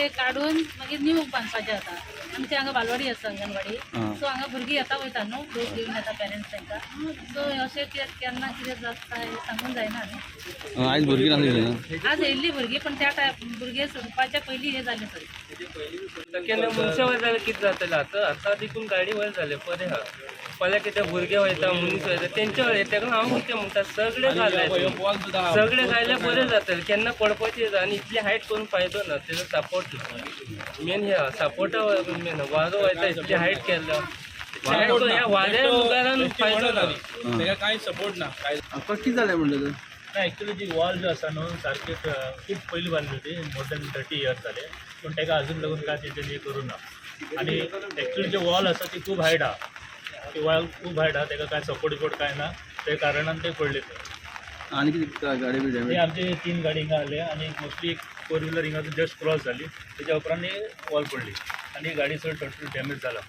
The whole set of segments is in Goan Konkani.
ते काडून मागीर न्यू बांदपाचें आसा. आमचे हांगा बालवाडी आसा, अंगणवाडी. सो हांगा भुरगीं येता वयता न्हू, लोक घेवन येता पेरंट्स तांकां. सो अशें कितें केन्ना कितें जाता हें सांगूंक जायना न्ही. आयज भुरगीं नासली न्हू? आज येयल्ली भुरगीं, पण त्या टायम भुरगे सोडपाच्या पयलीं हें जालें सगळें. केन्ना मनशां वयर जाल्यार कितें जातलें? आतां आतां देखून गाडी वयर जाले बरें आहा. फाल्यां कितें भुरगे वयता, मनीस वयता तेंच्या वयर. तेका हांव कितें म्हणटा, सगळे घाले, सगळे घायल्यार बरें जातलें. केन्ना पडपाचें आनी इतली हायट करून फायदो ना. तेजो सपोर्ट ना मेन. हे सपोर्टा मेन. वारो वयता, इतली हायट केल्लो ह्या वाऱ्या मुखारान फायदो ना. ताका कांय सपोर्ट ना काय. कितें जालें म्हणटा तर? ना, एक्चुली जी वॉल जो आसा न्हू, सारकी खूब पयलीं बांदली होती, मोर दॅन 30 इयर्स जाले, पूण ताका अजून लागून काय तेजेर हें करूं ना. आनी एक्चुली जे वॉल आसा ती खूब हायट आहा. ती वॉल खूब हायट आहा, ताका काय सपोर्ट बिपोर्ट काय ना. ते कारणान ते पडले ते. आनी कितें गाडी बी ते डॅमेज? आमचे तीन गाडी हिंगा आसले आनी मोस्टली एक फोर व्हिलर हिंगा जस्ट क्रॉस जाली. तेच्या उपरांत वॉल पडली आनी गाडी सगळी टोटल डॅमेज जाला.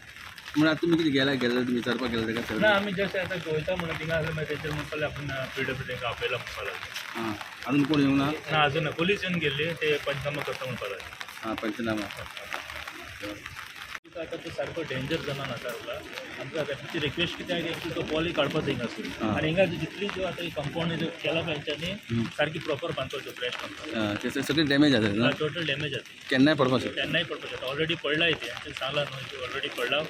म्हणून आतां तुमी कितें गेला गेले, तुमी विचारपाक गेले ताका ना. सगळें? आमी जस्ट आतां वयता म्हणून थिंगा आसले, मागीर तेचेर म्हणपाक आपण पीडब्ल्यू तांकां आपयला म्हणपाक लागले. आं, अजून कोण येवंक ना? ना, अजून ना. पोलीस येवन गेल्ली, ते पंचनामा करता म्हणपाक लागले. आं, पंचनामा. आतां तो सारको डेंजर जावन आसा सारको. आमकां आमची रिक्वेस्ट कितें आहे की तो वॉल काडपाचो हिंगासून आनी हिंगा जितली ज्यो आतां कंपाउंड केला पळय तेंच्यांनी, सारकी प्रॉपर बांदपाचो, फ्रेश बांदपाचो. आं, ते सगळें डॅमेज जाता न्हू? टोटल डॅमेज जाता. केन्नाय पडपाक शकता. केन्नाय पडपाक शकता. ऑलरेडी पडला ते, आमचें सांगलां न्हू की ऑलरेडी पडला.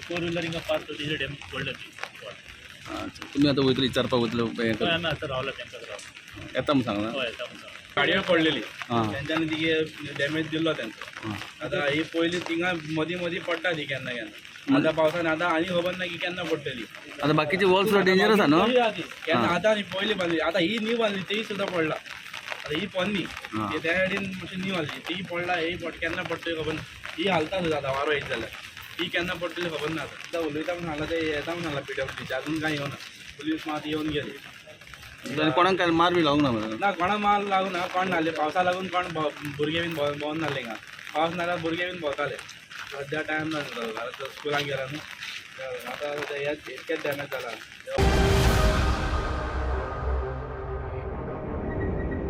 फोर व्हिलर हिंगा पास तेजेर डॅमेज पडला ती वॉल. आं, तुमी आतां वयतले विचारपाक वयतले हें हय. कर? आमी आतां रावला, तेंकां रावला. येता म्हूण सांगलां. हय, येता म्हणून सांगलां. गाडयो पडलेली. तेंच्यांनी ती डॅमेज दिल्लो तेंचो. आतां ही पयली थिंगा मदीं मदीं पडटा ती केन्ना केन्ना. आतां पावसान आतां आनी खबर ना की केन्ना पडटली. आतां बाकीचे वॉल सुद्दां डेंजरस आहा न्हू? केन्ना आतां आनी पयली बांदली, आतां ही न्यू बांदली तीय सुद्दां पडला. आतां ही पोन्नी, ती त्या सायडीन मातशी न्यू आहली, ती पडला. ही पड केन्ना पडटली खबर ना. ही हालता सुद्दां आतां वारो येयत जाल्यार. ही केन्ना पडटली खबर ना. आतां आतां उलयता म्हूण सांगलां, ते येता म्हूण सांगलां पीडब्ल्यूडीचे, अजून कांय येवना. पुलीस मात येवन गेली. आनी कोणाक काय मार बी लावंक ना मरे? ना, कोणा माल लागूं ना. कोण नासले पावसा लागून, कोण भुरगे बीन भोंवन नासले हिंगा. पावस नाल्यार भुरगे बीन भोंवताले. सद्या टायम ना. आतां स्कुलाक गेला न्हू, आतां हेच इतकेच डॅमेज जाला.